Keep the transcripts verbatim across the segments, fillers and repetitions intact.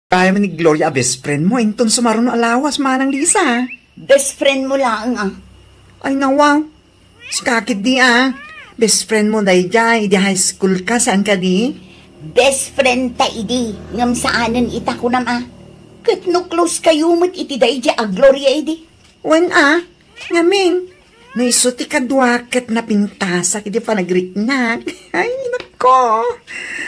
Kayam ni Gloria a best friend mo, inton sumaruno a lawas, Manang Lisa. Best friend mo laeng, ah. Ay, nawaw. Sika ketdi, ah. Best friend mo daydiay, idi high school ka, saan kadi? Best friend ta idi, ngem saanen ita kunam, ah. Ket no close kayo met iti daydiay a Gloria idi. Wen, ah. Ngamin, no isu ti kadua ket napintasak iti panagriknak. Ay, nako.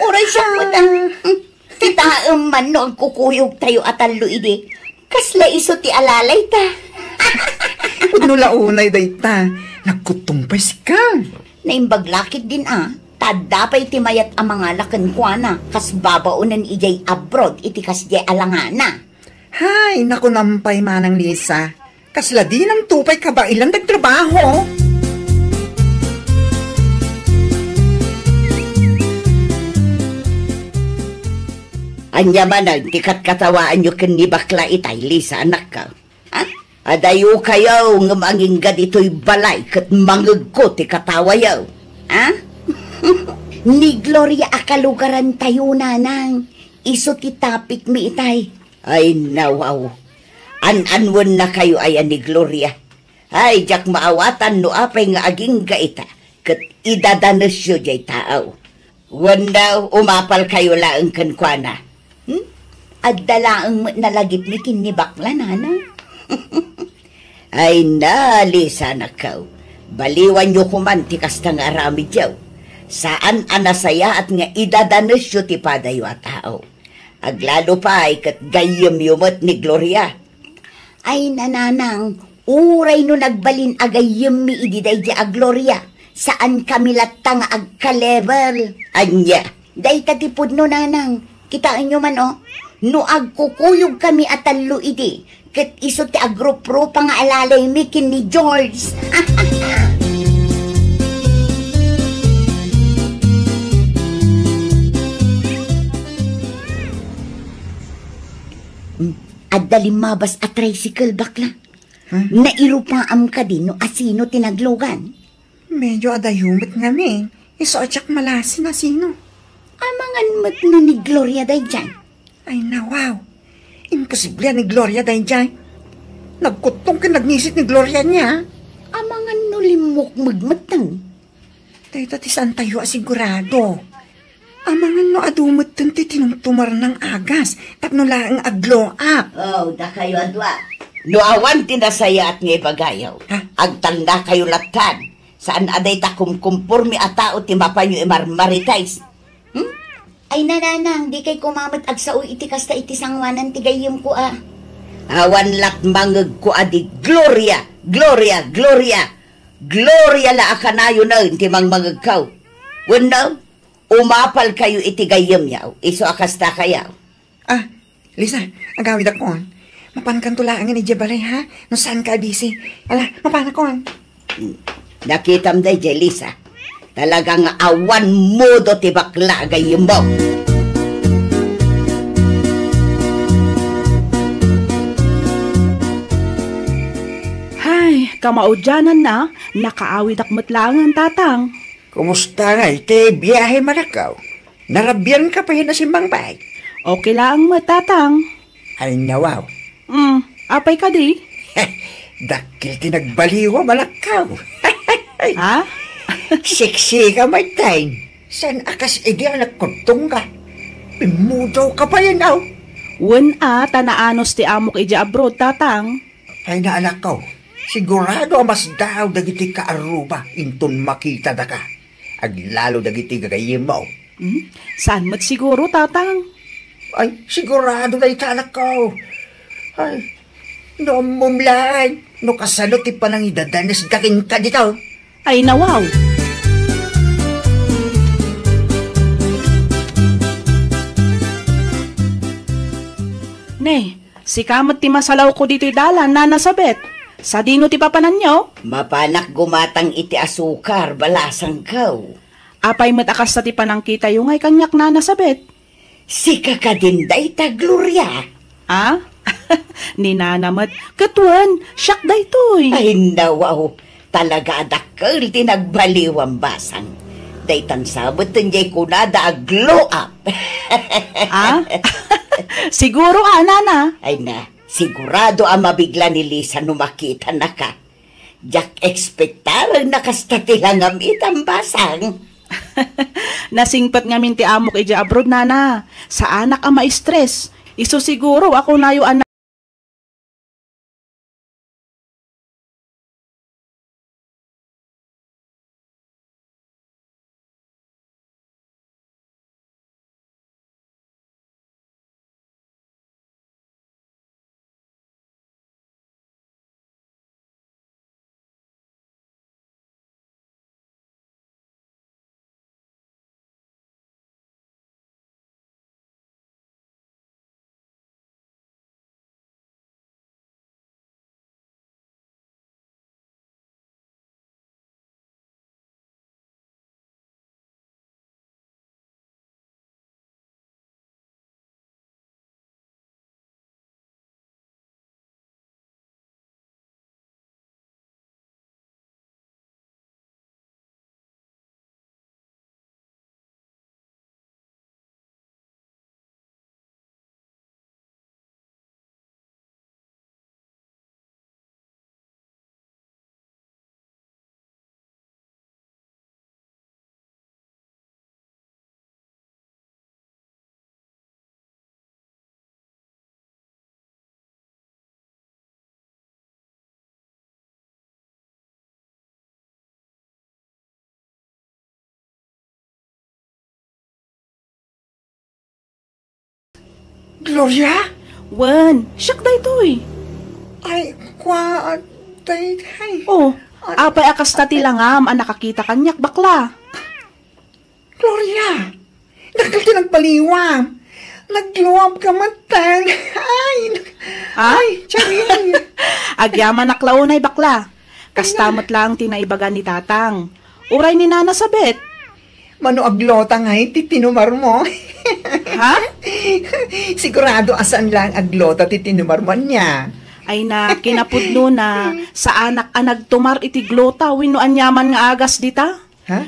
Uray siak met, ah. Ah. Hmm. Kitaem man no agkukuyogtayo a tallo idi. Kasla isu ti alalayta. Pudno la unay dayta. Nagkuttong pay sika. Naimbag la ketdin a, ta adda pay ti mayat a mangala kenkuana, kas babaonen idiay abroad iti kasdiay a langana. Hay, nakunam pay, Manang Lisa. Kasla dinamto pay kabaelan dagtrabaho. Ania manen ti katkatawaanyo ken ni bakla itay, Lisa, anakko? Ha? Adayokayo ngem agingga ditoy balay ket mangegko ti katawayo. Ha? Ni Gloria a kalugarantayo, nanang. Isu ti topic mi itay. Ay, nawaw. An-anwennakayo aya ni Gloria? Ay, diak maawatan no apay nga agingga ita, ket idadanesyo diay tao. Wenno, umapalkayo laeng kenkuana. Hmm? Adda laeng met nalagipmi ken ni bakla, nanang. Ay, nalisanakkaw. Baliwanyo koman ti kasta nga aramidyo. Saan a nasayaat nga idadanesyo ti padayo a tao. Aglalo pay ket gayyemyo met ni Gloria. Ay, nanang, uray no nagbalin a gayyemmi idi daydi a Gloria, saankami latta nga agka-level. Ania? Dayta ti pudno, nanang. Kitaenyo man, oh. No agkukuyogkami a tallo idi, ket isu ti agruprupa nga alalaymi ken ni George. Adda limmabas a tricycle, bakla. Hmm? Nairupaam kadi no asino ti naglugan? Medyo adayo met ngamin. Isu a diak malasi no asino. Amangan met no ni Gloria daydiay. Ay, nawaw. Imposible a ni Gloria daydiay. Nagkuttong ken nagnisit ni Gloria nia. Amangan no limmukmeg metten. Dayta ti saantayo a sigurado. Amangan no adu metten ti tinumtumarnang agas tapno laeng a-glow up. Oh, dakayo a dua. No awan ti nasayaat nga ibagayo, ha? Agtalnakayo lattan. Saan a dayta kumkumporme a tao ti mapanyo imarmarites. Hmm? Ay, nanang, dikay koma met agsao iti kasta iti sangoanan ti gayyemko a. Awan lat mangegko a di Gloria, Gloria, Gloria. Gloria la a kanayonen ti mangmangegko. Wenno, umapalkayo iti gayyemyo, isu a kastakayo. Ah, Lisa, agawidakon. Mapankanto laengen idiay balay, ha? No saanka a busy. Ala, mapanakon. Hmm. Nakitam daydiay, Lisa. Talaga nga awan modo ti bakla a gayyemmo. Hay, kamaudiananna, nakaawidak met laengen, Tatang. Kumusta ngay ti biahe, manakko? Narabianka pay a simmangbay? Okay laeng met, Tatang. Ay, nawaw. Mm, apay kadi? Dakkel ti nagbaliwam, anakko. Ha? Seksika met, tay. Saan a kas idi a nagkuttongka? Pimmudawka pay, aw. Wen a, ta naanus ti amok idiay abroad, Tatang. Ay, anakko, sigurado a masdaaw dagiti kaarruba inton makitadaka. Aglalo dagiti gagayyemmo. Hmm? Saan met siguro, Tatang? Ay, sigurado dayta, anakko. Ay, no ammom laeng, no kasano ti panangidadanesda kenka dita. Ay, nawaw! Ne, sika met ti masalawko ditoy dalan, Nana Sabet. Sadino ti papananyo? Mapanak gumatang iti asukar, balasangko. Apay met a kasta ti panangkitayo ngay kaniak, Nana Sabet? Sika kadin dayta, Gloria? Ah? Ni Nana met, ket wen, siak daytoy. Ay, nawaw. Talaga a dakkel ti nagbaliwam, basang. Daytan sabet diay kunada a glow up. Ah? Siguro, a, nana. Ay na, sigurado a mabigla ni Lisa no makitanaka. Diak ekspektareng na kasta ti langam ita, basang. Nasingpet ngamin ti amok idiay abroad, nana. Saanak a ma-stress. Isu siguro a kunayo a na- Gloria? Wen, siak daytoy. Ay, kua, daytoy. Oh, apay a kasta ti langam a nakakita kaniak, bakla? Gloria, dakkel ti nagbaliwam. Nag-glow up ka metten. Ay, ha? Ay, charing. Agyamanak la unay, bakla. Kasta met laeng ti naibaga ni Tatang. Uray ni Nana Sabet. Mano a glota ngay ti tinumarmo? Ha? Sigurado a saan laeng a glota ti tinumarmo ania. Ay na, kinapudnona, saanak a nagtumar iti glota wenno aniaman nga agas dita. Ha?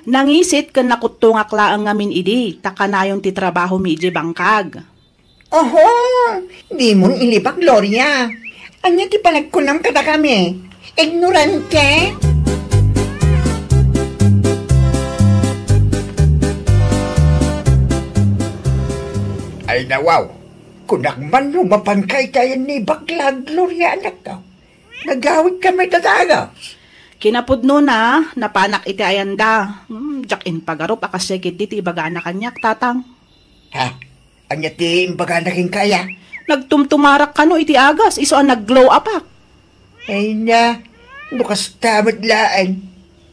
Nangisit ken nakuttongak laeng ngamin idi, ta kanayon ti trabahomi idiay bangkag. Oho! Dimon ilipak, Gloria. Ania ti panagkunam kadakami? Ignorante? Ay, nawaw. Kunak man no mapanka iti ayan ni bakla, Gloria, anakko. Nagawidka met a dagas. Kinapudnona, napanak iti ayanda. Hmm, diak impagarup a kasdiay ketdi ti ibagana kaniak, Tatang. Ha? Ania ti imbagana kenka aya? Nagtumtumarak kano iti agas, isu a nag-glow upak. Ay na, no kasta met laeng,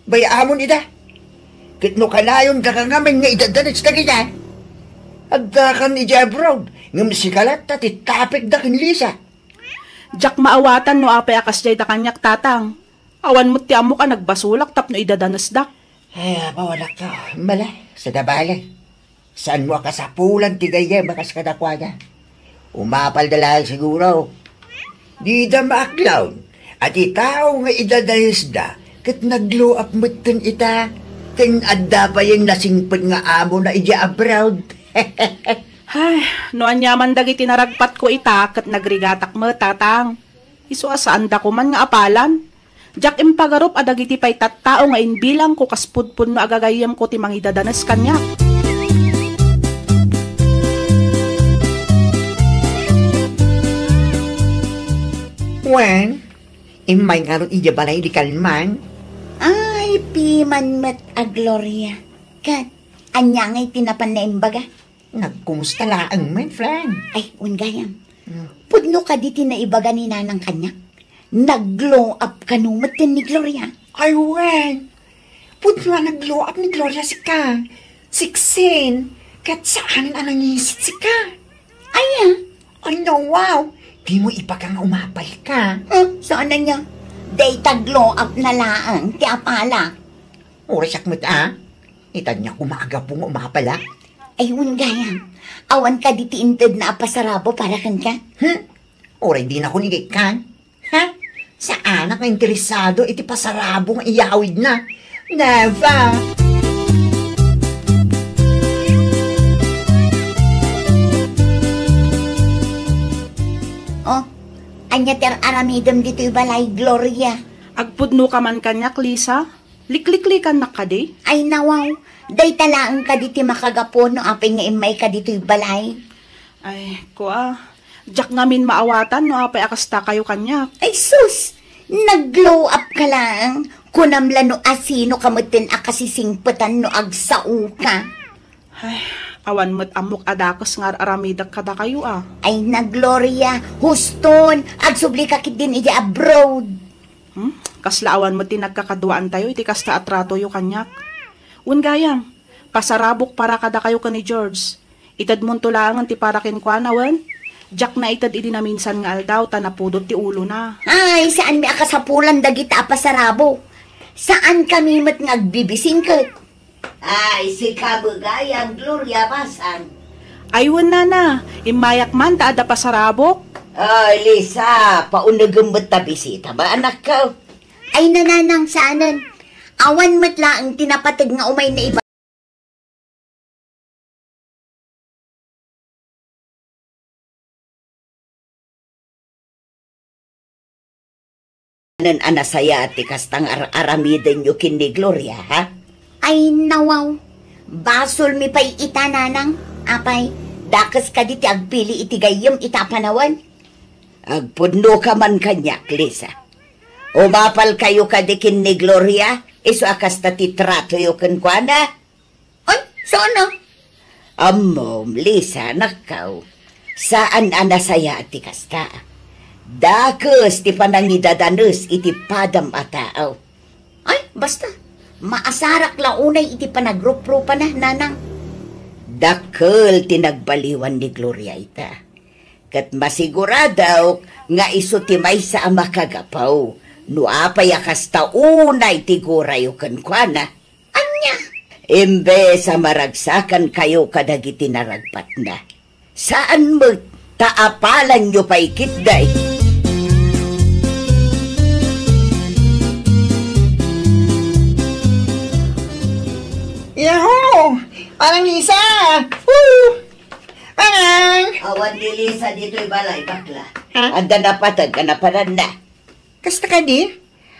bay-amon ida. Ket no kanayon daka ngamin nga idadanes dagita, addakan idiay abroad, ngem sika latta ti tapekda ken Lisa. Diak maawatan no apay a kasdiay da kaniak, Tatang. Awan met ti ammok a nagbasolak tapno idadanesdak. Ay, apo, anakko, mala, saan a bale. Saanmo a kasapulan ti gayyem a kas kadakuada. Umapalda laeng siguro. Dida maaklon a ti tao nga idadanesda ket nag-glow up metten ita, ken adda payen nasingpet nga amona idiay abroad. Ay, no aniaman dagiti naragpatko ita ket nagrigatak met, Tatang. Isu a saanda koman nga apalan. Diak impagarup a dagiti pay tattao nga imbilangko kas pudpudno a gagayyemko ti mangidadanes kaniak. Wen, immay ngarud idiay balay idi kalman? Ay, piman met a Gloria. Ket, ania ngay ti napan naimbaga? Nagkumusta laeng met, friend. Ay, wen gayam. Hmm. Pudno kadi ti naibaga ni Nanang kaniak? Nag-glow up kano metten ni Gloria? Ay, wen. Pudno a nag-glow up ni Gloria sika. Siksin. Ket saanen a nangisit sika. Aya? Ay, no, wow. Dimo ibaga nga umapalka. Hmm, saan ania? Dayta glow up na laeng ti apalak. Uray siak met, a? Ita ania koma a gapu nga umapalak? Ay, wen gayam. Awan kadi ti intedna a pasarabo para kenka? Hmm? Uray dinakon igikkan? Ha? Saanak nga interesado iti pasarabo nga iyawidna. Never! Oh, ania ti ar-aramidem ditoy balay, Gloria? Agpudno ka man kaniak, Lisa? Likliklikannak kadi? Ay, nawaw. Dayta laeng kadi ti makagapu no apay nga immayka ditoy balay. Ay, kua. Diak ngamin maawatan no apay a kasta kayo kaniak. Ay, sus! Nag-glow up ka laeng. Kunam la no asino ka metten a kasisingpetan no agsao ka. Ay, awan met ammok a dakes nga ar-aramidek kadakayo a. Ay na, Gloria, huston, agsubli ka ketdin idiay abroad. Hmm? Kasla awan met ti nagkakaduaantayo iti kasta a tratoyo kaniak. Wen gayam, pasarabok para kadakayo ken ni George. Itedmonto laengen ti para kenkuana, wen? Diak naited idi naminsan nga aldaw ta napudot ti ulona. Ay, saanmi a kasapulan dagita a pasarabok. Saankami met nga agbibisingket. Ay, sika met gayam, Gloria, basang. Ay, wen, nana, immayak man ta adda pasarabok. Ay, Lisa, paunegem met ta bisita, ma, anakko. Ay, nananang, saanen. Awan met laeng ti napateg nga umayna iba. Nen a nasayaat ti kasta nga ar-aramidenyo ken ni Gloria, ha? Ay, nawaw. Basolmi pay ita, nanang. Apay, dakes kadi ti agpili iti gayyem ita a panawen? Agpudno ka man kaniak, Lisa. Umapal kayo kadi ken ni Gloria, isu a kasta ti tratoyo kenkuana? Ay, saan a? Ammom, Lisa, nakkaw. Saan a nasayaat ti kasta. Dakes ti panangidadanes iti padam a tao. Ay, basta. Maasarak la unay iti panagruprupana, nanang. Dakkel ti nagbaliwan ni Gloria ita. Ket masiguradok nga isu ti maysa a makagapu no apay a kasta unay ti gurayo kenkuana. Ania? Imbes a maragsakankayo kadagiti naragbatna, saan met ta apalanyo pay ketdi. Yahoo! Manang Lisa! Woo! Manang! Awan ni Lisa ditoy balay, bakla. Ha? Adda napateg a napananna. Kasta kadi?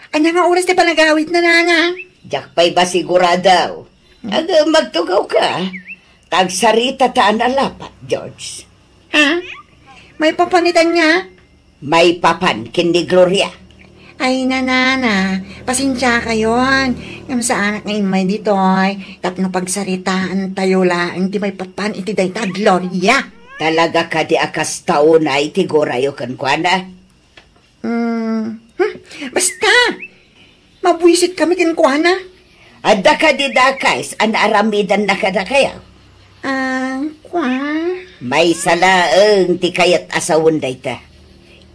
Ania nga oras ti panagawidna, nana? Diak pay masigurado. Aga, magtugaw ka. Agsarita ta a nalapat, George. Ha? Maipapan ita nia? Maipapan ken ni Gloria. Ay, nanana, pasensiakayon. Ngem saanak nga immay ditoy, tapno pagsaritaantayo laeng ti maipapan iti dayta a Gloria. Talaga kadi a kasta unay ti gurayo kenkuana? Hmm, hmm, basta! Mabuisitkami kenkuana. Adda kadi dakes a naaramidanna kadakayo? Ah, kua? Maysa laeng ti kayat a sawen dayta.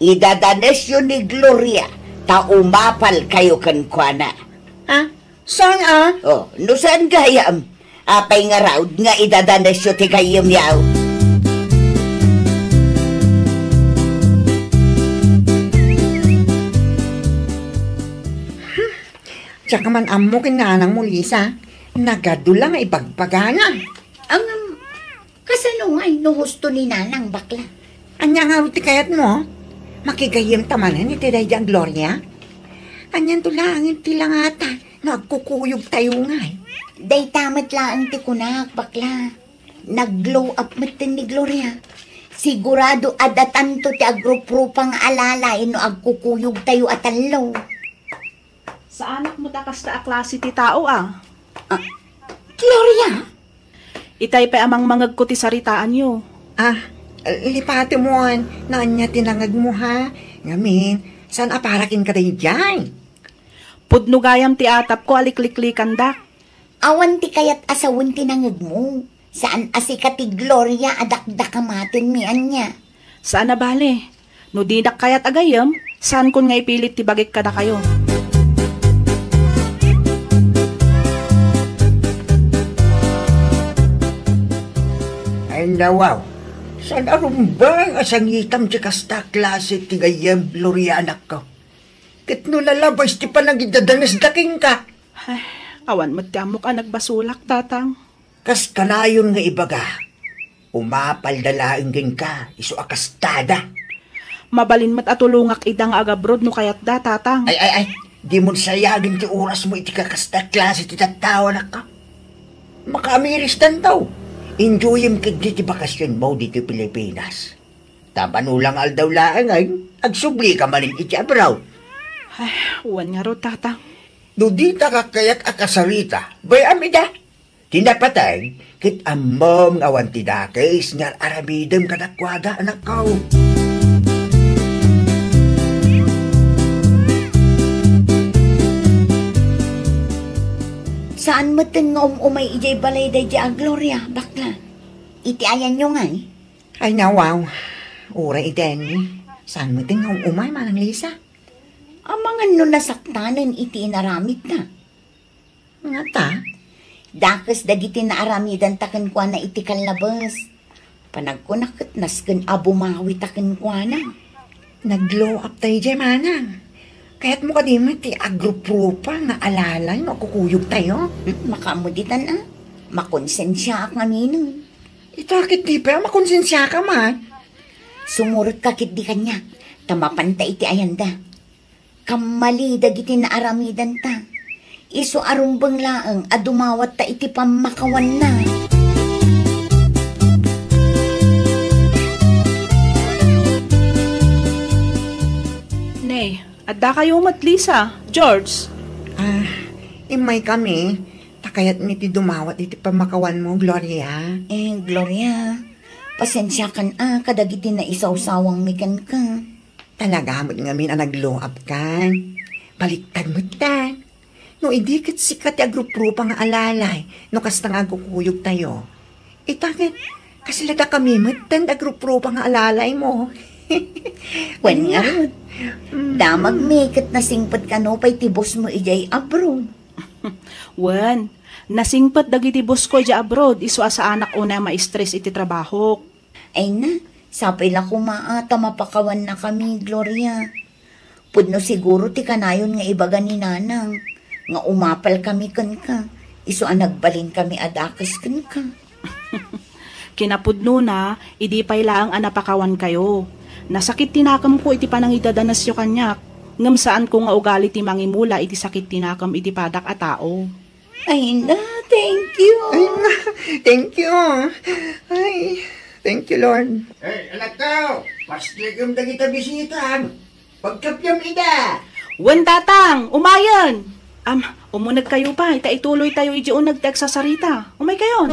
Idadanesyo ni Gloria ta umapalkayo kenkuana. Ah, saan a? Oh, no saan gayam, apay ngarud nga idadanesyo ti gayyemyo? Diak man ammo ken nanangmo, Lisa. Nagadu la nga ibagbagana. Ngem, kasano ngay no husto ni nanang, bakla? Ania ngarud ti kayatmo? Makigayyemta manen iti daydi a Gloria? Anianto laeng ti langata no agkukuyogtayo ngay? Dayta met laeng ti kunak, bakla. Nag-glow up metten ni Gloria. Sigurado a datanto ti agruprupa nga alalay no agkukuyogtayo a tallo. Saanak met a kasta a klase ti tao a. Ah, Gloria? Itay pay a mangmangegko ti saritaanyo. Ah, lipatemon, no ania ti nangegmo, ha? Ngamin, saan a para kenka daydiay? Pudno gayam ti atapko a likliklikandak. Awan ti kayat a sawen ti nangegmo. Saan a sika ti Gloria a dakdakamatenmi ania? Saan a bale. No dinak kayat a gayyem, saankon nga ipilit ti bagik kadakayo. Ay, nawaw. Saan a rumbeng a sangitam ti kasta a klase ti gayyem, Gloria, anakko? Ket no nalabas ti panangidadanesda kenka? Ay, awan met ti ammok a nagbasolak, Tatang. Kas kanayon nga ibaga, umapalda laeng kenka, isu a kastada. Mabalin met a tulongak ida nga agabroad no kayatda, Tatang. Ay, ay, ay, dimon sayagen ti orasmo iti kakasta klase ti tattao, anakko. Makaamiristanto. Enjoyem ketdi ti bakasionmo ditoy Pilipinas. Ta mano la nga aldaw laeng ay, agsublika manen iti abroad. Ay, wen ngarud, Tatang. No dita ka kayat a kasarita, bay-am ida. Ti napateg, ket ammom nga awan ti dakes nga ar-aramidem kadakuada, anakko. Saan metten nga um-umay idiay balay daydiay a Gloria, bakla? Iti ayanyo ngay? Ay, nawaw. Uray iti ayanmi. Saan metten nga um-umay, Manang Lisa? Amangan no nasaktanen iti inaramidna. Ngata? Dakes dagiti naaramidanta kenkuana iti kallabes. Panagkunak ket nasken a bumawita kenkuana. Nag-glow up tayo diay, manang. Kayatmo kadi met ti agruprupa nga alalay no agkukuyogtayo? Hmm, makaammo ditan a. Makonsensiaak ngaminen. Ita ket di pay a makonsensiaka man. Sumurotka ketdi kaniak, ta mapanta iti ayanda. Kammali dagiti naaramidanta. Isu a rumbeng laeng a dumawatta iti pammakawanna. Nay, addakayo met, Lisa, George. Ah, immaykami. Ta kayatmi ti dumawat iti pammakawanmo, Gloria. Eh, Gloria, pasensiakan a kadagiti naisawsawangmi kenka. Talaga met ngamin a nag-glow up kan. Baliktad met ta. No idi ket sika ti agruprupa nga alalay, no kasta nga agkukuyogtayo. Ita ket, kasla dakami met ta agruprupa nga alalaymo. Wen ngarud. Mm. Damagmi ket nasingpet kano pay ti bossmo idiay abroad. Wen, nasingpet dagiti bossko idiay abroad, isu a saanak unay a ma-stress iti trabahok. Ay na, sapay la koma a ta mapakawannakami, Gloria. Pudno siguro ti kanayon nga ibaga ni Nanang nga umapalkami kenka, isu a nagbalinkami a dakes kenka. Kinapudnona, idi pay laeng a napakawankayo. Nasakit ti nakemko iti panangidadanesyo kaniak, ngem saanko nga ugali ti mangimula iti sakit ti nakem iti padak a tao. Ay na, thank you. Ay na, thank you. Ay, thank you, Lord. Hey, anak ko, pastegem dagita bisitam. Pagkapiam ida. Wen, Tatang, umayen. Am, umunegkayo pay, ta ituloytayo idiay uneg ti agsasarita. Umaykayon.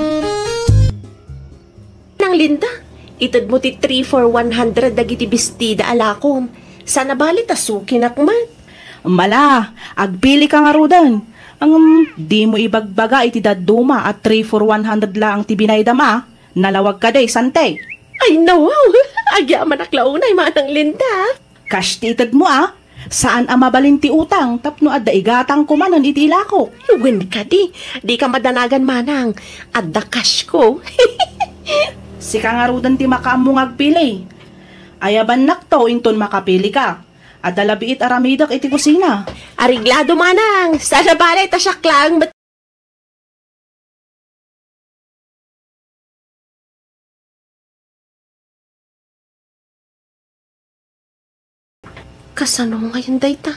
Nang Linda, itedmo ti three for one hundred dagiti bestida a lakom. Saan a bali ta sukinak met. Mala, agpilika ngaruden. Ngem, dimo ibagbaga iti dadduma a three for one hundred laeng ti binaydam a. Nalawag kadi, Sante? Ay, nawaw! Agyamanak la unay, Manang Linda. Cash ti itedmo a. Saan a mabalin ti utang tapno adda igatangko manen iti ilakok. Wen kadi, dika madanagan, manang. Adda cashko. Sika ngaruden ti makaammo nga agpili. Ayabannakto inton makapilika. Adda la biit a ramidek iti kusina. Areglado, manang. Saan a bali ta siak laeng met. Kasano ngayen dayta?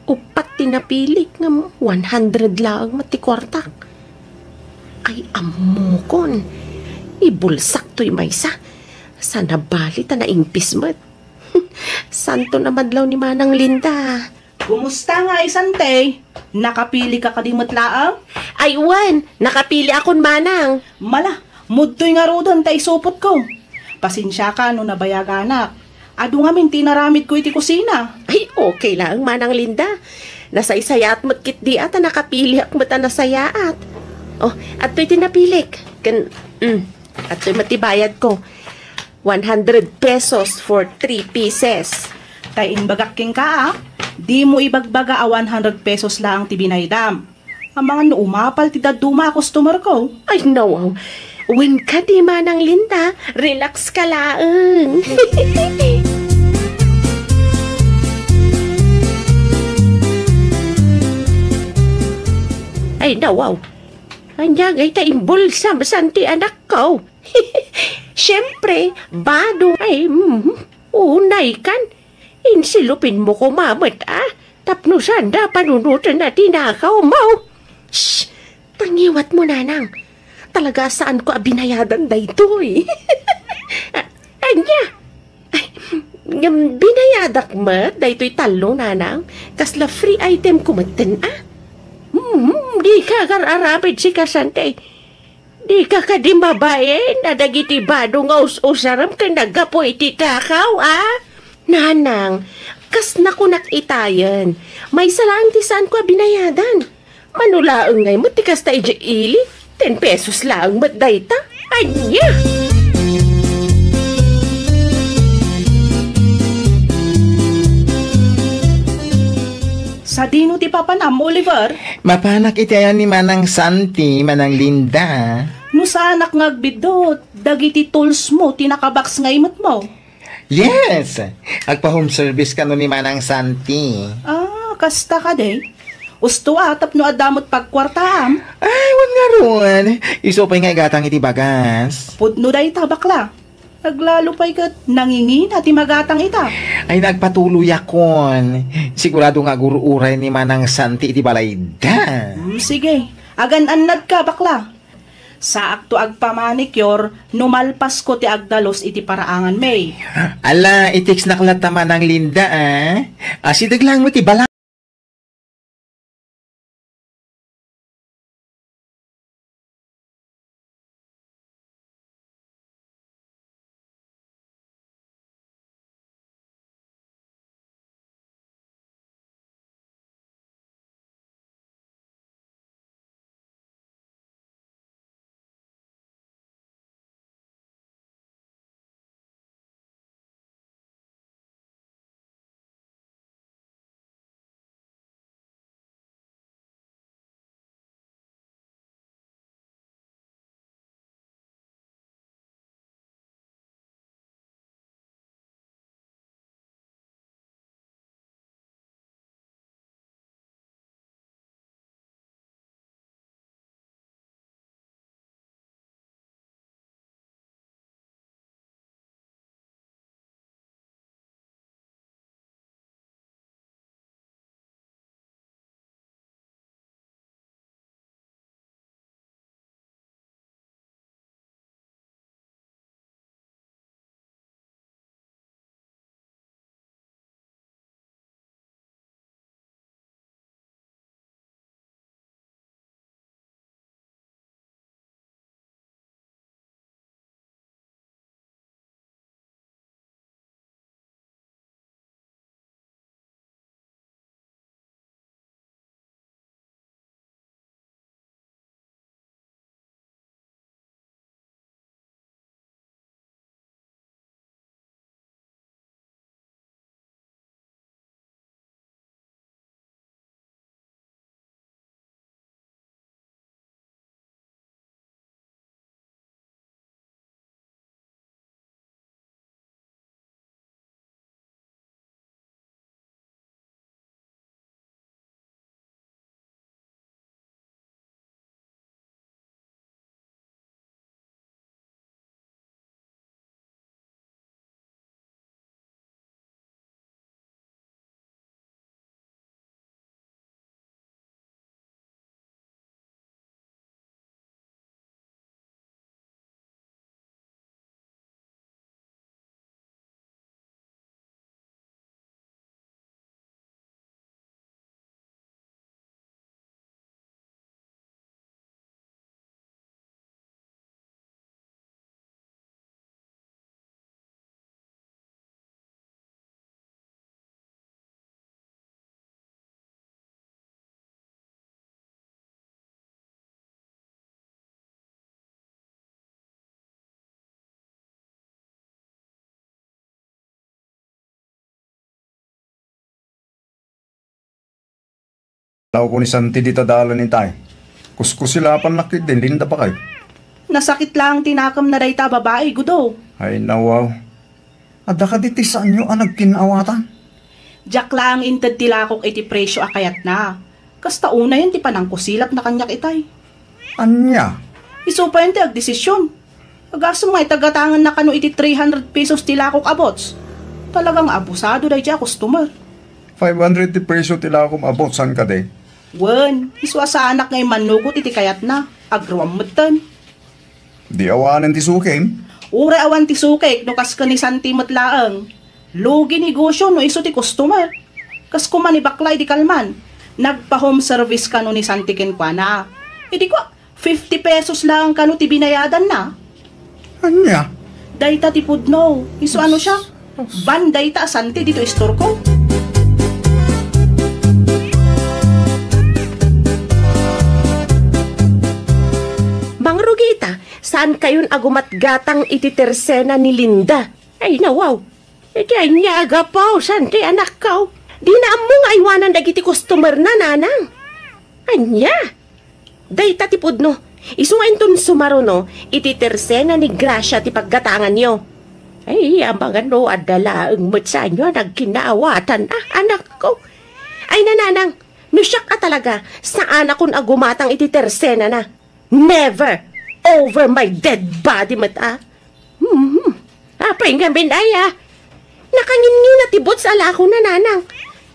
Uppat ti napilik ngem one hundred laeng met ti kuartak. Ay, ammokon. Ibulsak toy maysa. Saan a bali ta naingpis met. Santo na madlaw ni Manang Linda. Kumusta nga, Isante? Nakapili ka kadi met laeng? Ay, wen, nakapili akon, manang. Mala, mudtoy ngaruden ta isupotko. Pasensiaka no nabayaganak. Adu ngamin ti inaramidko iti kusina. Ay, okay laeng, Manang Linda. Nasaysayaat met ketdi a ta nakapiliak met a nasayaat. Oh, adtoy ti napilik. Ken, mm, adtoy met ti bayadko. One hundred pesos for three pieces. Ta imbagak kenka, a, dimo ibagbaga a one hundred pesos laeng ti binaydam. Amangan no umapal ti dadduma a customer ko. Ay, nawaw. Wen kadi, Manang Linda, relax ka laeng. Ay, nawaw. Ania ngay ta imbulsam san ti anakko? Siyempre, bado. Ay, mm. Unay kan, insilupinmo koma met, a? Tapno saanda panunoten a tinakawmo. Shh! Tangiwatmo, nanang. Talaga a saanko a binayadan daytoy. A-, ania? Ay, ngem binayadak met daytoy tallo, nanang. Kasla free itemko metten, a? Hmm, dika agar-aramid sika, Santi. Dika kadi mabain a dagiti bado nga us-usarem ken naggapu iti takaw, a? Nanang, kas nakunak itayen, maysa laeng ti saanko a binayadan. Mano laeng ngay met ti kasta idiay ili, ten pesos laeng met dayta. Ania? Sadino ti papanam, Oliver? Mapanak iti ayan ni Manang Santi, Manang Linda. No saanak nga agbiddut, dagiti tools mo ti nakabox nga imetmo. Yes! Agpa-home service kano ni Manang Santi. Ah, kasta kadi? Usto a, tapno adda met pagkuartaam? Ay, wen ngarud. Isu pay nga igatang iti bagas. Pudno dayta, bakla. Naglalo pay ket nangingina ti magatang ita. Ay, nagpatuloyakon. Sigurado nga agur-uray ni Manang Santi iti balayda. Hmm, sige. Agan-annadka, bakla. Saakto agpamanicure no malpasko ti agdalus iti paraangan, May. Ala, i-textnak latta, Manang Linda, a. Asideg laeng met ti bala. Tawko ni Santi dita dalan itay. Kuskusilapan na ketdi ni Linda bakay. Nasakit laeng ti nakemna dayta a babai, Gudo. Ay, nawaw. Adda kadi ti saanyo a nagkin-awatan? Diak laeng inted ti lakok iti presio a kayatna. Kasta unayen ti panangkusilapna kaniak itay. Ania? Isu payen ti agdesisyon. Agasem nga itagatanganna kano iti three hundred pesos ti lakok a bots. Talaga nga abusado daydiay a customer. Five hundred ti presyo ti lakom a butsan kadi. Wen, isu a saanak nga immannugot iti kayatna. Agruam metten. Di awanen ti sukim? Uray awan ti sukik no kas ken ni Santi met laeng. Lugi negosyo no isu ti customer. Kas koma ni bakla idi kalman, nagpa-home service kano ni Santi kenkuana. Idi kua, fifty pesos laeng kano ti binayadanna. Ania? Dayta ti pudno. Isu ano siya? Ban dayta a Santi dito istorko. Mangrugi ita, saan kayon a gumatgatang iti tersena ni Linda? Ay, nawaw. Iti ania a gapu, Santi, anakko? Dina ammo nga aywanan dagiti customer na, nanang. Ania? Dayta ti pudno. Isu nga inton sumaruno, iti tersena ni Gracia ti paggatanganyo. Ay, amangan no adda laeng met sanyo a nagkinnaawatan, ah, anakko. Ay, nananang, no siak a talaga, saanakon a gumatang iti tersenana. Never! Over my dead body met, ah. Hmm. Apay ngamin aya? Nakangingina ti boots a lakona, nanang.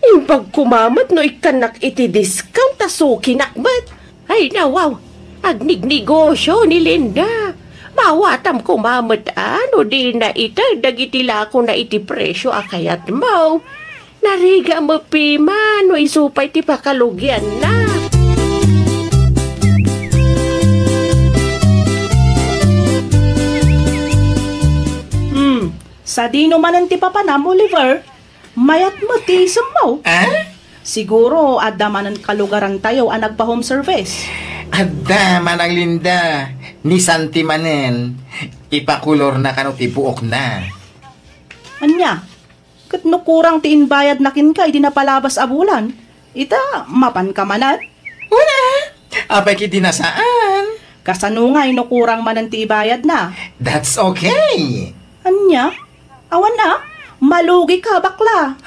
Imbag koma met no ikkannak iti discount a sukinak met. Ay, nawaw. Agnignegosyo ni Linda. Maawatam koma met, ah, no dina ited dagiti lakona iti presyo a kayatmo. Narigat met pay man no isu pay ti pakalugianna. Hmm, sadino manen ti papanam, Oliver? Mayat met ti isemmo. Ah? Siguro, adda manen kalugarantayo a nagpa-home service. Adda, Manang Linda, ni Santi manen, ipakulorna kano ti buokna. Ania? Ket no kurang ti imbayadna kenka idi napalabas a bulan, ita, mapanka manen? Una, apay ket di na saan? Kasano ngay no kurang manen ti ibayadna? That's okay. Ania? Awan a? Malugika, bakla.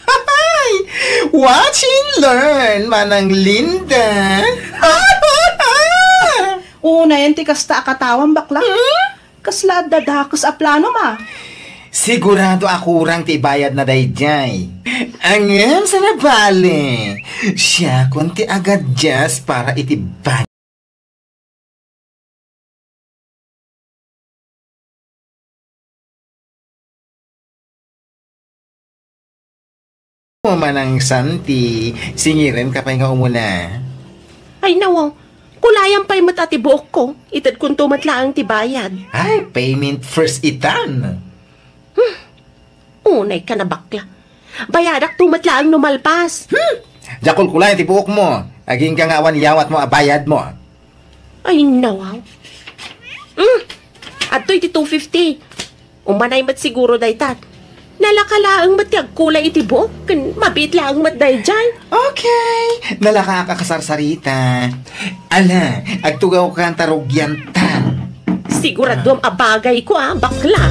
Watch and learn, Manang Linda. Unayen ti kasta a katawam, bakla. Hmm? Kasla adda dakes a planom a? Sigurado a kurang ti ibayadna daydiay. Ngem saan a bale, siakon ti agadjust para iti bayad. Manang Santi, singirenka pay nga umuna. Ay, nawaw. Kulayan pay met a ti buokko. Itedkonto met laeng ti bayad. Ay, payment first itan. Hmm. Unayka a bakla. Bayadakto met laeng no malpas. Hmm. Diak kulkulayan ti buokmo. Agingga nga awan iyawatmo a bayadmo. Ay, nawaw. Hmm. Adtoy ti two fifty. Umanay met siguro dayta. Nalaka laeng met ti agkulay iti buok, ken mabiit laeng met daydiay. Okay, nalakaak a kasarsarita. Ala, agtugawkan ta rugianta. Siguraduam a bagayko a, bakla.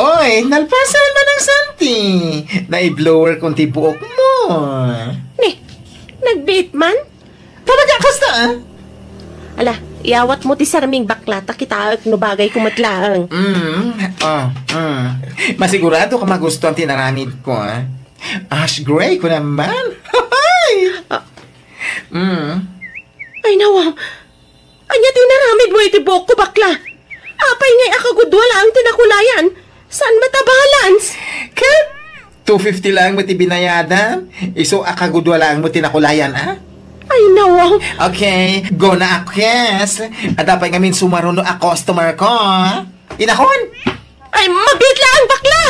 Oy, nalpasan, Manang Santi. Naiblower kon ti buokmo. Ni, nagbiit man? Talaga, kasta, ah? Ala, iyawatmo ti sarming, bakla, ta kitaek no bagayko met laeng. Mm, ah, mm. Masigurado ka magustuhan ti inaramidko, ah? Ash gray ko naman. Ah. Mm. Ay, nawa. Ania ti inaramidmo iti buokko, bakla? Apay ngay a kagudua laeng ti nakulayan? Saan met a balance? Ket two fifty laeng met ti binayadan, isu a kagudua laeng met ti nakulayan, a? Ay, nawaw. Okay, go na, Akes. Adda pay ngamin sumaruno a customer ko. Inakon! Ay, mabiit laeng, bakla!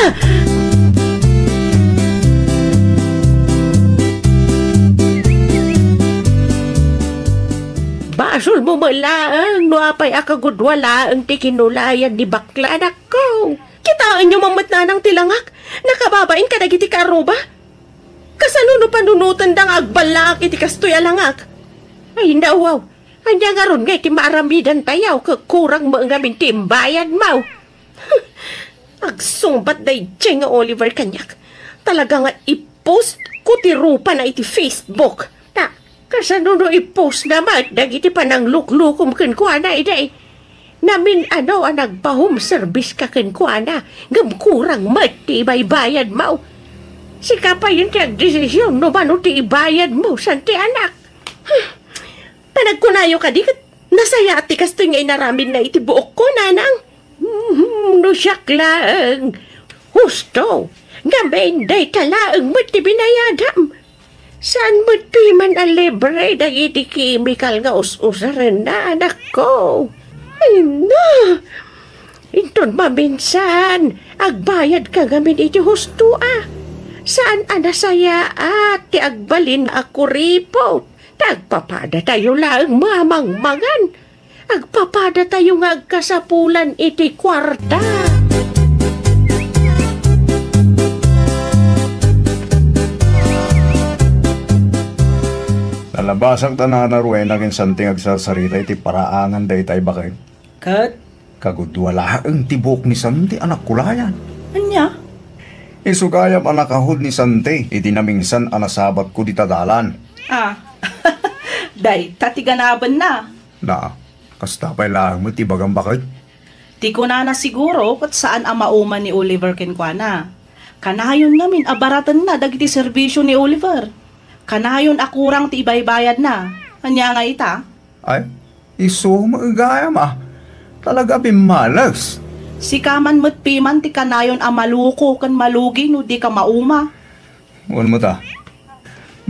Basolmo met laeng no apay a kagudua laeng ti kinulayan ni bakla, anakko. Kitaenyo man met nanang ti langak, nakababain kadagiti kaarruba. Kasano no panunotenda nga agballaak iti kastoy a langak? Ay, nawaw. Ania ngarud ngay ti maaramidantayo ket kurang met ngamin ti imbayadmo? Agsungbat daydiay nga Oliver kaniak. Talaga nga i-post ko ti rupana iti Facebook. Ta, Kasano no i-post na met dagiti panangluklukom kenkuana, idi? Namin-ano a nagpa-home service ka kenkuana, ngem kurang met ti ibaybayadmo. Sika payen ti agdesisyon no mano ti ibayadmo, Santi, anak. Hmm. Panagkunayo kadi ket nasayaat ti kastoy nga inaramidna iti buokko, nanang? Hmm, no siak laeng, husto. Ngamin, dayta laeng met ti binayadam. Saan met piman a libre dagiti kemikal nga us-usarenna, anakko? Ay, na! Inton maminsan, agbayadka ngamin iti husto a. Saan a nasayaat ti agbalin a kuripot? Ta agpapadatayo laeng mamangmangan. Agpapadatayo nga agkasapulan iti kuarta. Nalabasak ta nana Rowena ken Santi nga agsarsarita iti paraangan dayta a baket. Ket? Kagudua laeng ti buok ni Santi a nakulayan. Ania? Isu gayam a nakahud ni Santi iti namingsan a nasabatko dita dalan. Ah, dayta ti ganabenna. Na, kasta pay laeng met ti ibagam, baket? Ti kunana siguro ket saan a mauma ni Oliver kenkuana. Kanayon ngamin a baratenna dagiti serbisio ni Oliver. Kanayon a kurang ti ibaybayadna. Ania nga ita? Ay, isu met gayam a. Talaga a bimmales. Sika man met piman ti kanayon a maluko ken malugi no dika mauma. Wen met a.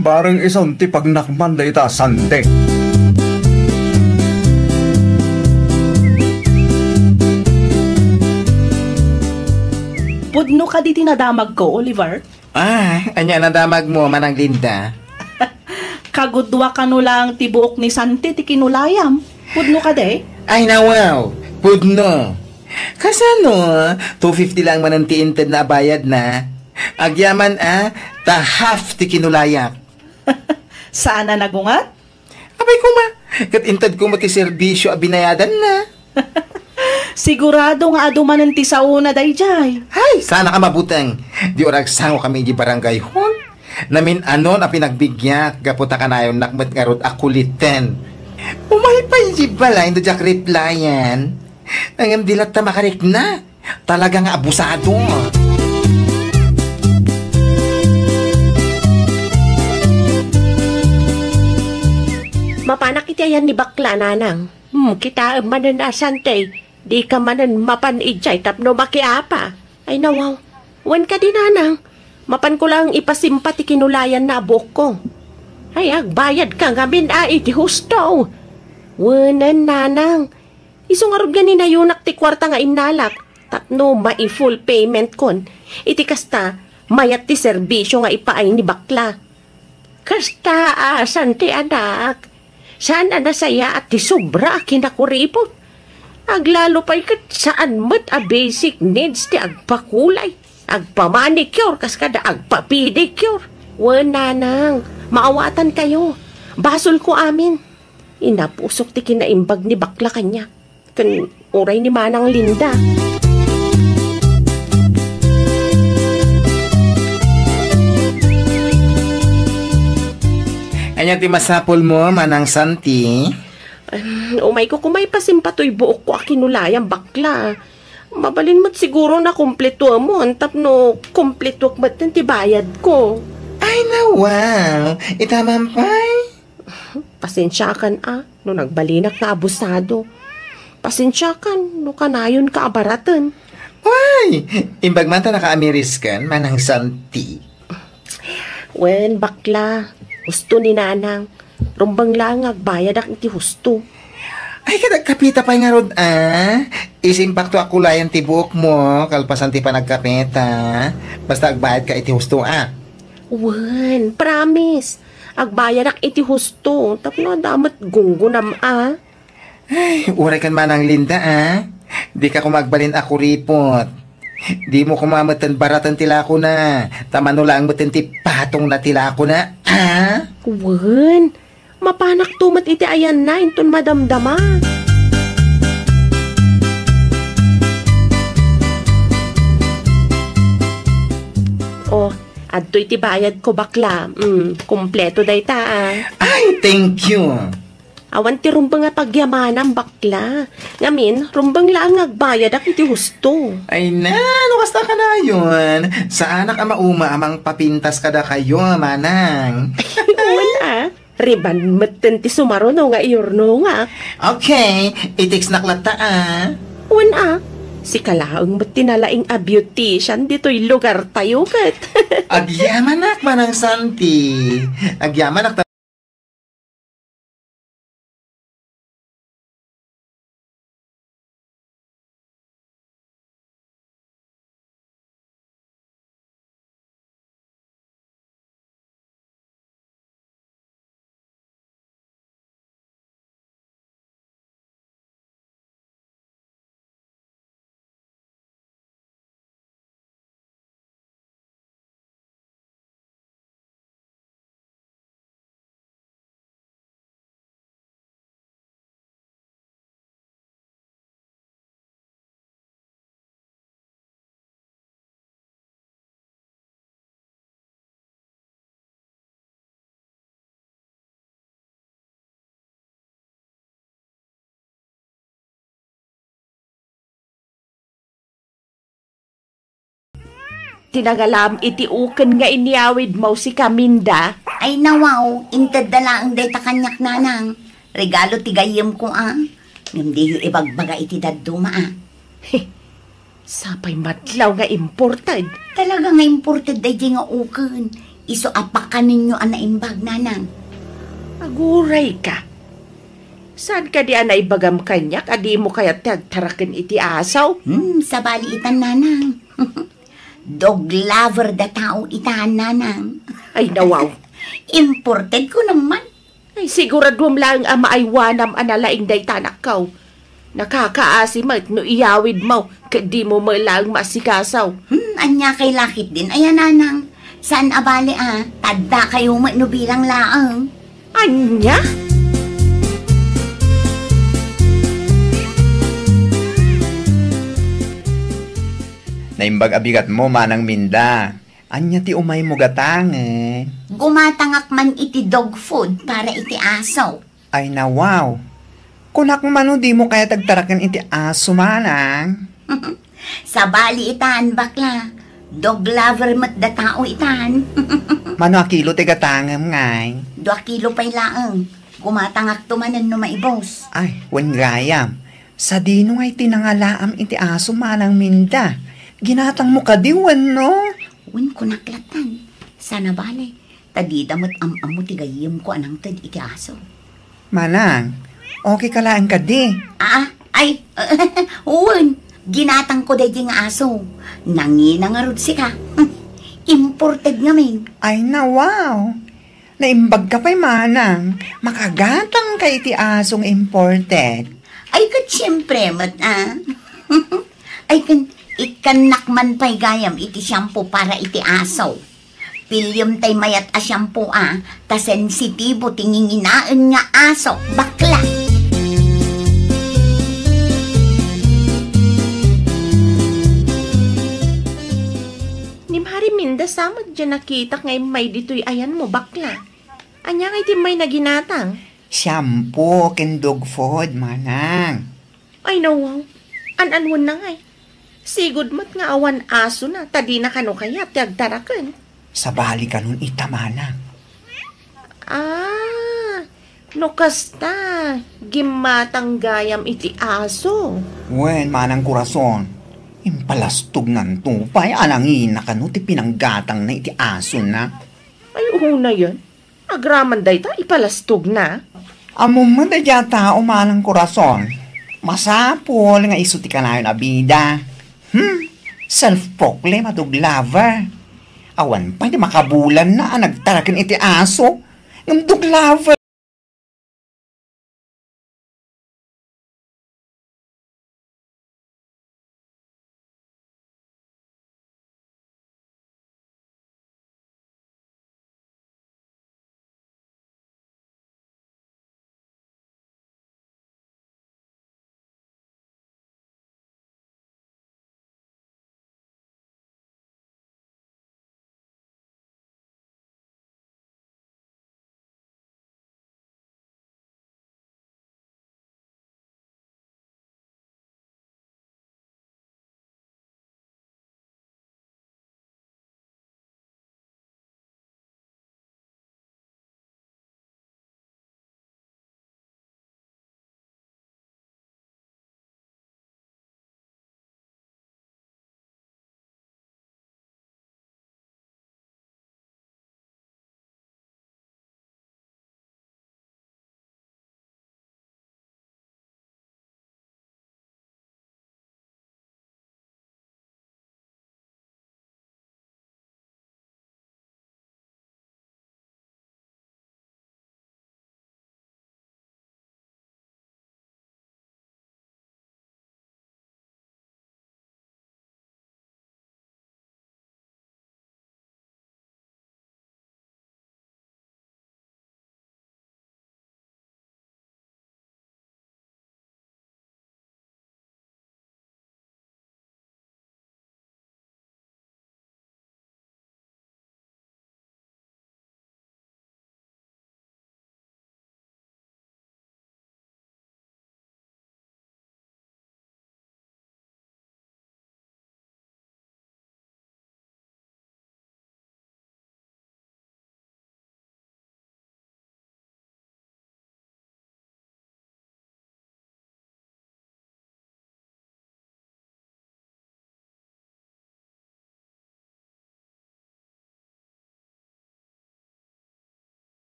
Bareng isun ti pagnakman dayta a Santi. Pudno kadi ti nadamagko, Oliver? Ah, ania nadamagmo, Manang Linda? Kagudua kano lang ti buok ni Santi ti kinulayam. Pudno kadi? Ay, nawaw. Pudno. Kasano? Two fifty lang manen ti intedna a bayadna. Agyaman a, ta half ti kinulayak. Saan a nagunget? Apay koma, ket intedko met ti serbisio a binayadanna. Sigurado nga adu manen ti saona daydiay. Ay, saan a mabuteng. Di urag sango kami iti barangay hall. Namin-anon a pinagbigiak gapu ta kanayonnak met ngarud a kuliten. Umay pay iti balay no diak replyan. Ngem di latta makarikna. Talaga nga abusado. Mapanak iti ayan ni bakla, nanang. Hmm, kitaem manen a Santi, dika manen mapan idiay tapno makiapa. Ay, nawaw. Wen kadi, nanang, mapanko laeng ipasimpa ti kinulayanna a buokko. Ay, agbayadka ngamin a iti husto. Wenen, nanang. Isu ngarud nga ninayonak ti kuarta nga innalak tapno mai-full paymentkon. Iti kasta, mayat ti serbisio nga ipaay ni bakla. Kasta a, Santi, anak, saan a nasayaat ti sobra a kinakuripot. Aglalo pay ket saan met a basic needs ti agpakulay, agpamanicure, kas kada agpapedicure. Wen, nanang, maawatankayo. Basolko amin. Inapusok ti kinaimbag ni bakla kaniak ken uray ni Manang Linda. Ania ti masapulmo, Manang Santi? Em, umayko koma ipasimpa toy buokko a kinulayam, bakla. Mabalin met siguro a kumpletoemon tapno kumpletoek metten ti bayadko. Ay, nawaw! Ita man pay. Pasensiakan a no nagbalinak nga abusado. Pasensiakan no kanayonka a baraten. Ay! Imbag man ta nakaamirisken, Manang Santi. Wen, bakla, husto ni nanang. Rumbeng laeng nga agbayadak iti husto. Ay, ket agkapita pay ngarud, a? Isimpakto a kulayan ti buokmo, kalpasan ti panagkapita. Basta agbayadka iti husto, a? Wen, promise. Agbayadak iti husto, tapno adda met gunggonam, a? Ay, uray ken Manang Linda, a? Dika koma agbalin a kuripot. Dimo koma metten baraten ti lakona, ta mano laeng metten ti patongna ti lakona, a? Wen, mapanakto met iti ayanna inton madamdama. Oh, Adtoy ti bayadko, bakla. Mm, kompleto dayta, ah. Ay, thank you. Awan ti rumbeng a pagyamanam, bakla. Ngamin, rumbeng laeng nga agbayadak iti husto. Ay na, no kasta kanayon. Saanak a mauma a mangpapintas kadakayo, manang. Wen, ah. Riban metten ti sumaruno nga iyurnongak. Okay, i-textnak latta, ah. Wen, ah. Sika laeng met ti nalaing a beautician ditoy lugartayo ket. Agyamanak, Manang Santi. Agyamanak. Ti nangalaam iti uken nga inyawidmo, sika, Minda. Ay, nawaw, intedda laeng dayta kaniak, nanang. Regalo ti gayyemko, a. Ngem diyo ibagbaga iti dadduma, a. Sapay matlaw nga imported. Talaga nga imported daydi nga uken. Isu a pakanenyo a naimbag, nanang. Aguray ka. Saan kadi a naibagam kaniak a dimo kayat ti agtaraken iti aso? Hmm, sabali itan, nanang. Dog lover da tao itan, nanang. Ay, nawaw. Imported ko naman. Ay, siguraduam laeng a maaywanam a nalaing dayta, anakko. Nakakaasi met no iyawidmo ket dimo met laeng maasikaso. Hmm, ania kay lakit din aya, nanang? Saan a bale, a, tadda kayo met no bilang laeng. Ania? Naimbag a bigatmo, Manang Minda. Ania ti umaymo gatangen? Gumatangak man iti dog food para iti aso. Ay, nawaw. Kunak man no dimo kayat agtaraken iti aso, manang. Sabali itan, bakla. Dog lover met da tao itan. Mano a kilo ti gatangem, ngay? Dua kilo pay laeng. Gumatangakto manen no maibus. Ay, wen gayam. Sadino ngay ti nangalaam iti aso, Manang Minda? Ginatangmo kadi wenno? Wen, kunak lattan. Saan a bale, ta dida met am-ammo ti gayyemko a nangted iti aso. Manang, okay ka laeng kadi? Ah, ay, wen, ginatangko daydi nga aso. Nangina ngarud sika. Imported ngamin. Ay, nawaw. Naimbag ka pay, manang. Makagatang ka iti aso nga imported. Ay, ket siempre met, a. Ay, ken, ikkannak man pay gayam iti shampoo para iti aso. Piliem tay mayat a shampoo, a, ta sensitibo ti nginginaen nga aso, bakla. Ni Mari Minda, sa met diay nakitak nga immay ditoy ayanmo, bakla. Ania ngay ti immay na ginatang? Shampoo ken dog food, manang. Ay, nawaw. An-anwen na ngay. Sigud met nga awan asona, ta dina kano kayat ti agtaraken. Sabali kanon ita, manang. Ah, no kasta, gimmatang gayam iti aso. Wen, manang Corazon, impalastog nganto pay a nangina kano ti pinanggatangna iti asona. Ay, unayen. Agraman dayta, ipalastogna. Ammom met daydiay a tao, manang Corazon. Masapul nga isu ti kanayon a bida. Hmm, self-proclaim a dog lover. Awan pay ti makabulanna a nagtaraken iti aso. Ngem dog lover.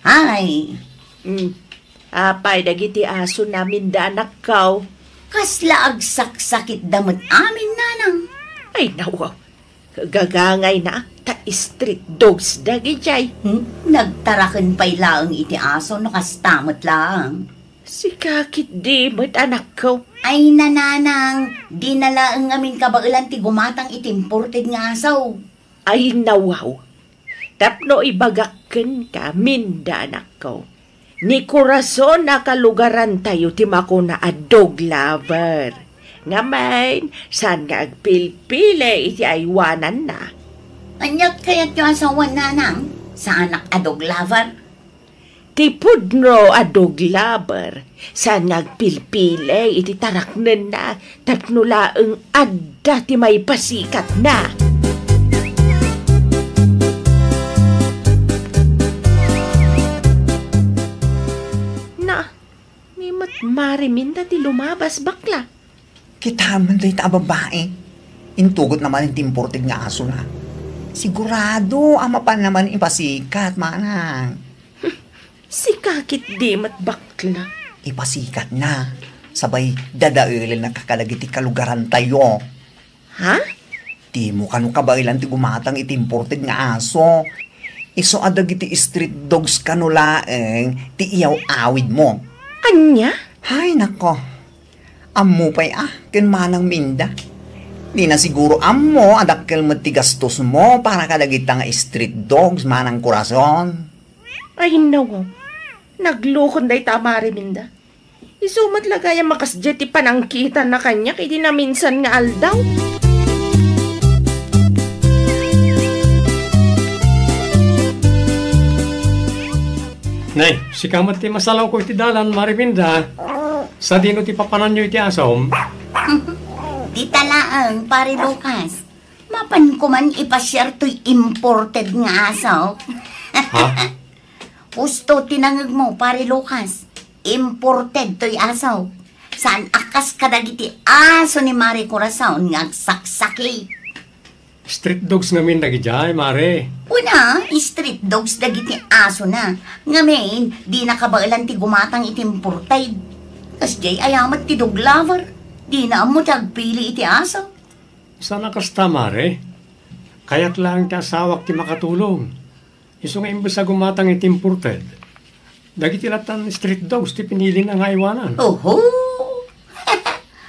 Ay. Hmm. Apay dagiti aso namin da anakkaw? Kasla agsaksakitda met amin, nanang. Ay, nawaw. Gagangayna, ta street dogs dagijay. Hmm? Nagtaraken pay laeng iti aso no kasta met laeng. Sika ketdi met, anakko. Ay, nanang, dina laeng ngamin kabaelan ti gumatang iti imported nga aso. Ay, nawaw. Tapno ibagak kenka, Minda, anakko. Ni Corazon a kalugarantayo ti makuna a dog lover. Ngamin, saan nga agpilpili iti aywananna? Ania kayatyo a sawen, nanang? Saanak a dog lover? Ti pudno a dog lover, saan nga agpilpili iti taraknenna tapno laeng adda ti maipasikatna. Na, ni met Mare Minda ti lumabas, bakla. Kitaem man dayta a babai. Intugotna manen ti imported nga asona. Sigurado a mapanna manen ipasikat, manang. Sika ketdi met, bakla. Ipasikatna. Sabay dadaelennaka kadagiti kalugarantayo. Ha? Dimo kano kabaelan ti gumatang iti imported nga aso. Isu a dagiti street dogs kano laeng ti iyaw-awidmo. Ania? Hay, nako. Ammo pay a ken Manang Minda. Dina siguro ammo a dakkel met ti gastosmo para kadagita nga street dogs, Manang Corazon. Ay, nawaw. Naglukon dayta a Mare Minda. Isu met la gayam a kasdiay ti panangkitanna kaniak idi naminsan nga aldaw. Nay, sika met ti masalawko iti dalan, Mare Minda. Sadino ti papananyo iti asom? Dita laeng, Pare Lucas. Mapanko man ipasiar toy imported nga aso. Ha? Husto ti nangegmo, Pare Lucas. Imported toy aso. Saan a kas kadagiti aso ni Mare Corazon nga agsaksakit. Street dogs ngamin dagidiay, Mare. Una, street dogs dagiti asona. Ngamin, dina kabaelan ti gumatang iti imported. Kasdiay aya met ti dog lover. Dina ammo ti agpili iti aso. Saan a kasta, Mare. Kayat laeng ti asawak ti makatulong. Isu nga imbes a gumatang iti imported, dagiti lattan street dogs ti pinilina nga aywanan. Oho!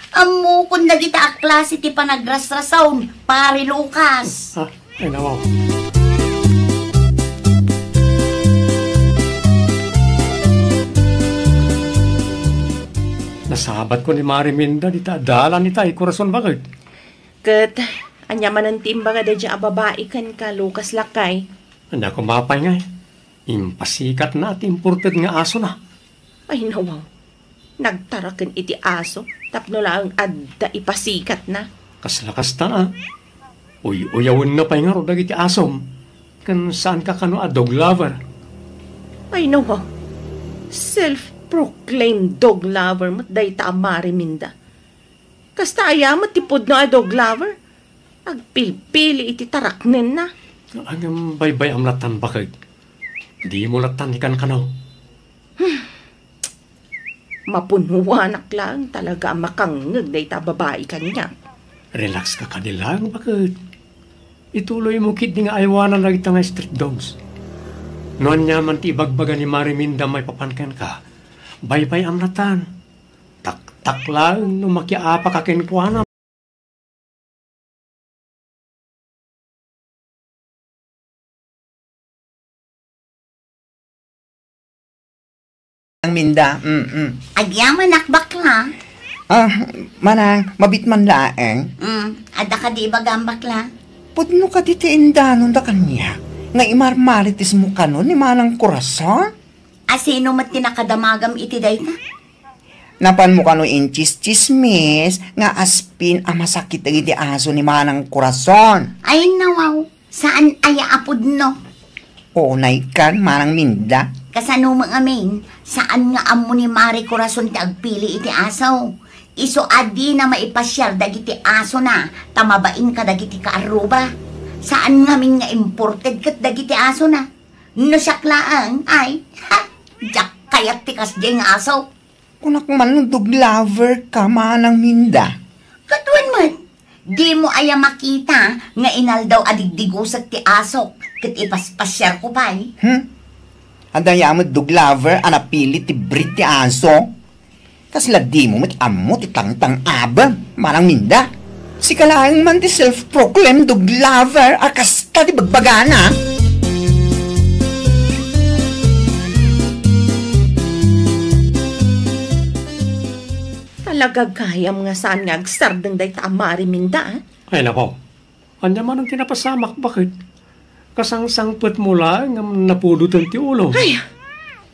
Ammokon dagita a klase ti panagrasrasaon, Pare Lucas. Ah, ay, nawaw. Nasabatko ni Mare Minda dita dalan ita, ay, Corazon, baket. Ket, ania manen ti imbaga daydiay a babai kenka, Lucas, lakay? Ania koma pay ngay? Impasikatna ti imported nga asona. Ay, nawaw. Nagtaraken iti aso tapno laeng adda ipasikatna. Kasla kasta a. Uy-uyawenna pay ngarud dagiti asom. Ken saanka kano a dog lover? Ay, nawaw. Self-proclaimed dog lover met dayta a Mare Minda. Kasta aya met ti pudno a dog lover? Agpilpili iti taraknenna. Ngem baybay-am lattan, baket. Dimo lattan ikankanaw. Mapunuanak laeng talaga a makangngeg dayta a babai kaniak. Relax ka kadi laeng, baket. Ituloymo ketdi nga aywanan dagita nga street dogs. No ania man ti ibagbaga ni Mare Minda maipapan kenka, baybay-am lattan. Taktak laeng no makiapak a kenkuana. Ang Minda, mm, mm. Agyamanak, bakla. Ah, manang, mabit man laeng. Mm, adda kadi ibagam, bakla? Pudno kadi ti indanon da kaniak nga imarmarites mo kano ni Manang Corazon? A sino met ti nakadamagam iti dayta? Napanmo kano intsistsismis nga aspin a masakit dagiti aso ni Manang Corazon? Ay, nawaw. Saan aya a pudno? Unay kan, Manang Minda. Kasano met ngamin, saan nga ammo ni Mare Corazon ti agpili iti aso? Isu a dina maipasiar dagiti asona, ta mabain kadagiti kaarruba. Saan ngamin nga imported ket dagiti asona. No siak laeng, ay, ha, diak kayat ti kasdiay nga aso. Kunak man no dog lover ka, Manang Minda. Ket wen met, dimo aya makita nga inaldaw a digdigusek ti asok ket ipaspasiarko pay? Hmm? Adda aya met dog lover a napili ti breed ti aso? Kasla dimo met ammo ti tangtang-abem, Manang Minda. Sika laeng man ti self-proclaimed dog lover a kasta ti bagbagana. Talaga gayam nga saan nga agsardeng dayta a Mari Minda, ah? Ay, nako. Ania manen ti napasamak, baket? Kasangsangpetmo laeng ngem napudoten ti ulom. Ay,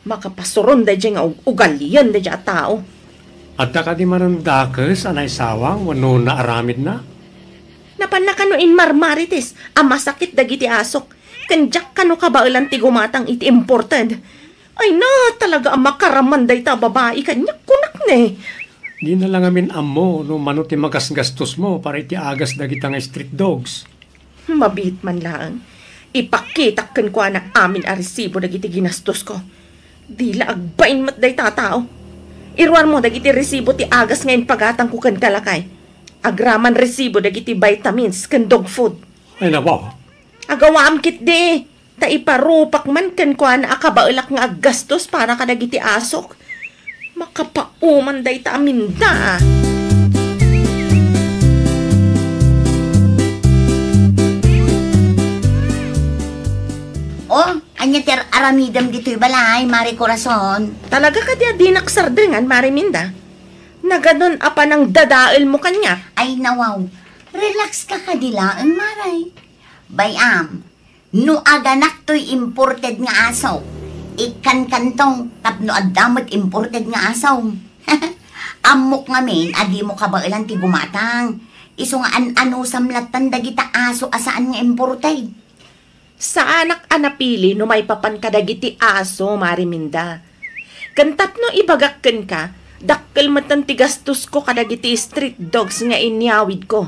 makapasuron daydiay nga ug-, ugalian daydiay a tao. Adda kadi manen dakes a naisawang wenno naaramidna? Napanna kano inmarmarites a masakit dagiti asok, ken diak kano kabaelan ti gumatang iti imported. Ay na, talaga a makaraman dayta a babai kaniak, kunak ne. Dina la ngamin ammo no mano ti magasgastosmo para iti agas dagita nga street dogs. Mabiit man laeng. Ipakitak kenkuana amin a resibo dagiti ginastosko. Di la agbain met dayta a tao. Iruarmo dagiti resibo ti agas nga impagatangko kenka, lakay. Agraman resibo dagiti vitamins ken dog food. Ay, nako. Agawam ketdi. Ta iparupak man kenkuana a kabaelak nga aggastos para kadagiti asok. Makapauman dayta a Minda. Oh, ania ti ar-, aramidem ditoy balay, Mari Corazon? Talaga kadi a dinak sardengan, Mari Minda? Naganon a panangdadaelmo kaniak? Ay, nawaw. Relax ka kadi laeng, Mari. Bay-am, no aganak toy imported nga aso, ikkankanto tapno adda met imported nga aso. Ammok ngamin a dimo kabaelan ti gumatang. Isu nga an-anusam lattan dagita aso a saan nga imported. Saanak a napili no maipapan kadagiti aso, Mari Minda. Ken tapno ibagak kenka, dakkel metten ti gastosko kadagiti street dogs nga inyawidko.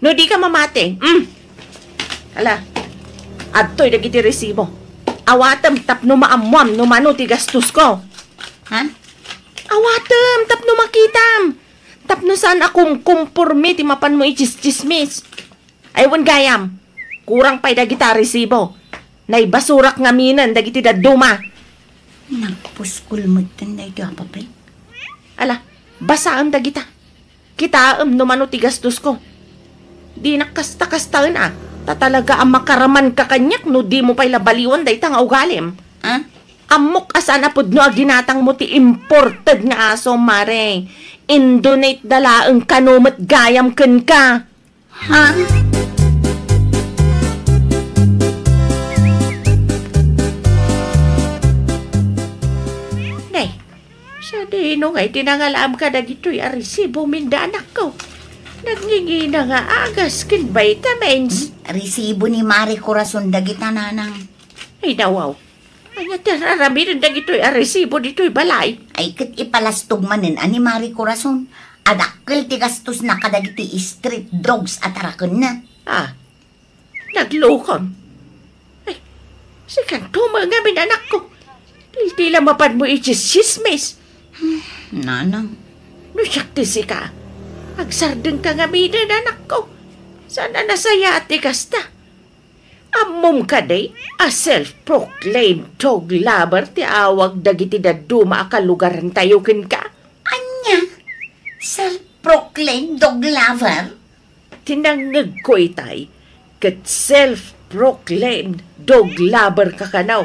No dika mamati, mm. Ala, adtoy dagiti resibo. Awatem tapno maammuam no mano ti gastosko. Ha? Awatem tapno makitam. Tapno saan a kumkumporme ti mapanmo ichischismis. Ay, wen gayam, kurang pay dagita a resibo. Naibasurak ngaminen dagiti dadduma. Nagpuskol metten daytoy a papel. Ala, basaem dagita. Kitaem no mano ti gastosko. Dinak kasta-kastaen a, ta talaga a makaramanka kaniak no dimo pay la baliwan dayta nga ugalim. Ah? Ammok a saan a pudno a ginatangmo ti imported nga aso, Mare. Indonate da laeng kano met gayam kenka. Ha? Nay, sadino ngay ti nangalaam kadagitoy a resibo, Minda, anakko? Nagngingina nga agas ken vitamins. Hmm? Resibo ni Mari Corazon dagita, nanang. Ay, nawaw. Ania ti ar-aramiden dagitoy a resibo ditoy balay? Ay, ket ipalastog manen a ni Mari Corazon a dakkel ti gastosna kadagiti street dogs a tarakenna. Ah, naglukon. Ay, sikanto met ngamin, anakko. Tiltila mapanmo iti sismis. Nanang. No siak ti sika, agsardengka ngaminen, anakko. Saan a nasayaat ti kasta? Ammom kadi a self-proclaimed dog lover ti awag dagiti dadduma a kalugarantayo kenka? Ania? Self-proclaimed dog lover? Ti nangngegko itay, ket self-proclaimed dog lover ka kano.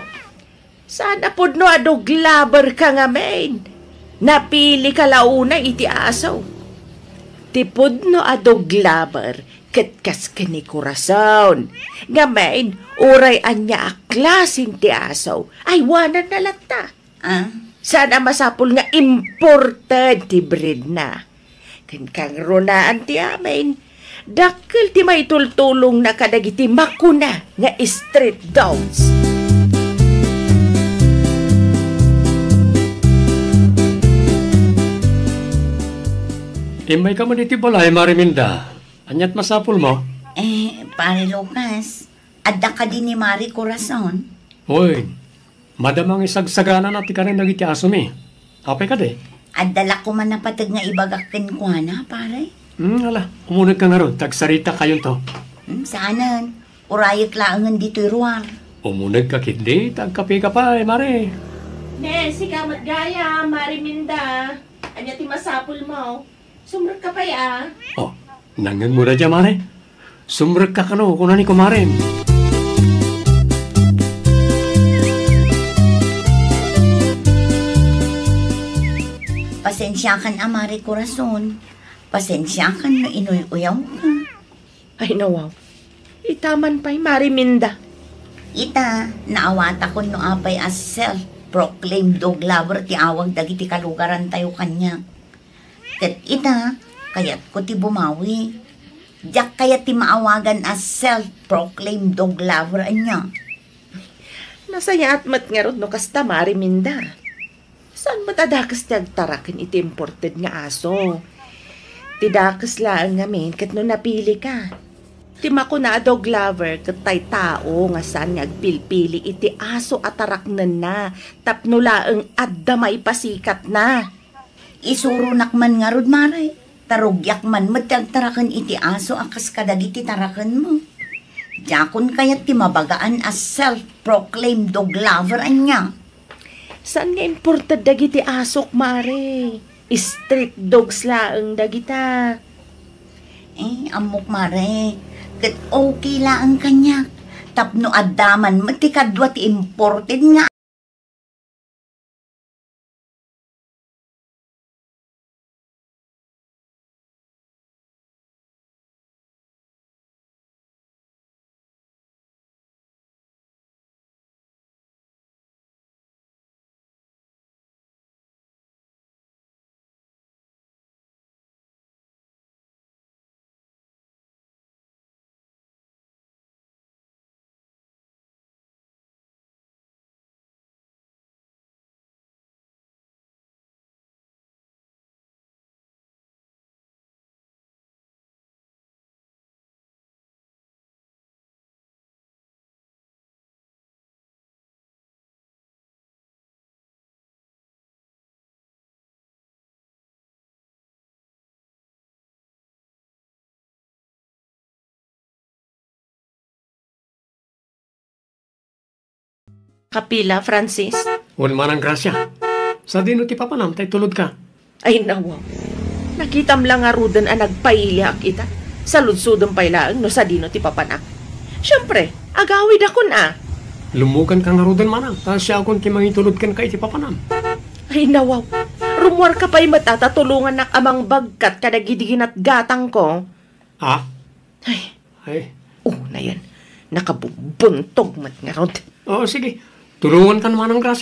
Saan a pudno a dog lover ka ngamin? Napili ka la unay iti aso. Ti pudno a dog lover ket kas ken ni Corazon. Ngamin, uray ania a klasen ti aso, aywananna latta. Ah? Saan a masapul nga imported ti breedna. Ken kangrunaan ti amin, dakkel ti maitultulongna kadagiti makuna nga street dogs. Immayka man iti balay, Mari Minda. Ania't masapulmo? Eh, Pare Lucas, adda kadi ni Mari Corazon? Hoy, madama nga isagsaganana ti kanen dagiti asomi. Apay kadi? Adda la koma napateg nga ibagak kenkuana, pare. Hmm, ala, umunegka ngarud, ta agsaritakayonto. Hmm, saanen. Urayek laengen ditoy ruar. Umunegka ketdi, ta agkapeka pay, mare. Ne, sika met gayam, Mare Minda. Ania ti masapulmo? Sumrekka pay a. Oh, nangngegmo dayta, mare? Sumrekka kano, kuna ni kumarem. Pasensiakan a, Mare Corazon. Pasensiakan no inuy-uyawka. Ay, nawaw. Ita man pay, Mare Minda. Ita, naawatakon no apay a self-proclaimed dog lover ti awag dagiti kalugarantayo kaniak. Ket ita, kayatko ti bumawi. Diak kayat ti maawagan a self-proclaimed dog lover ania. Nasayaat met ngarud no kasta, Mare Minda. Saan met a dakes ti agtaraken iti imported nga aso? Ti dakes laeng ngamin ket no napilika. Ti makuna a dog lover ket tay tao nga saan nga agpilpili iti aso a taraknenna tapno laeng adda maipasikatna. Isuronak man ngarud, mare, ta rugiak man met ti agtaraken iti aso a kas kadagiti tarakenmo. Diakon kayat ti mabagaan a self-proclaimed dog lover ania. Saan nga imported dagiti asok, mare. Street dogs laeng dagita. Eh, ammok, mare. Ket okay laeng kaniak. Tapno adda man met ti kadua ti imported nga Kapila, Francis? Wen, Manang Gracia. Sadino ti papanam ta itulodka? Ay, nawaw. Nakitam la ngaruden a nagpailiak ita. Saludsodem pay laeng no sadino ti papanak. Siempre, agawidakon a. Lummukanka ngaruden, manang, ta siakon ti mangitulod kenka iti papanam. Ay, nawaw. Rummuarka pay met a ta tulongannak a mangbagkat kadagidi ginatgatangko. Ah? Ay. Ay. Oh, nayan. Nakabubuntog met ngarud. Oh, sige. Tulongankan, Manang Gracia.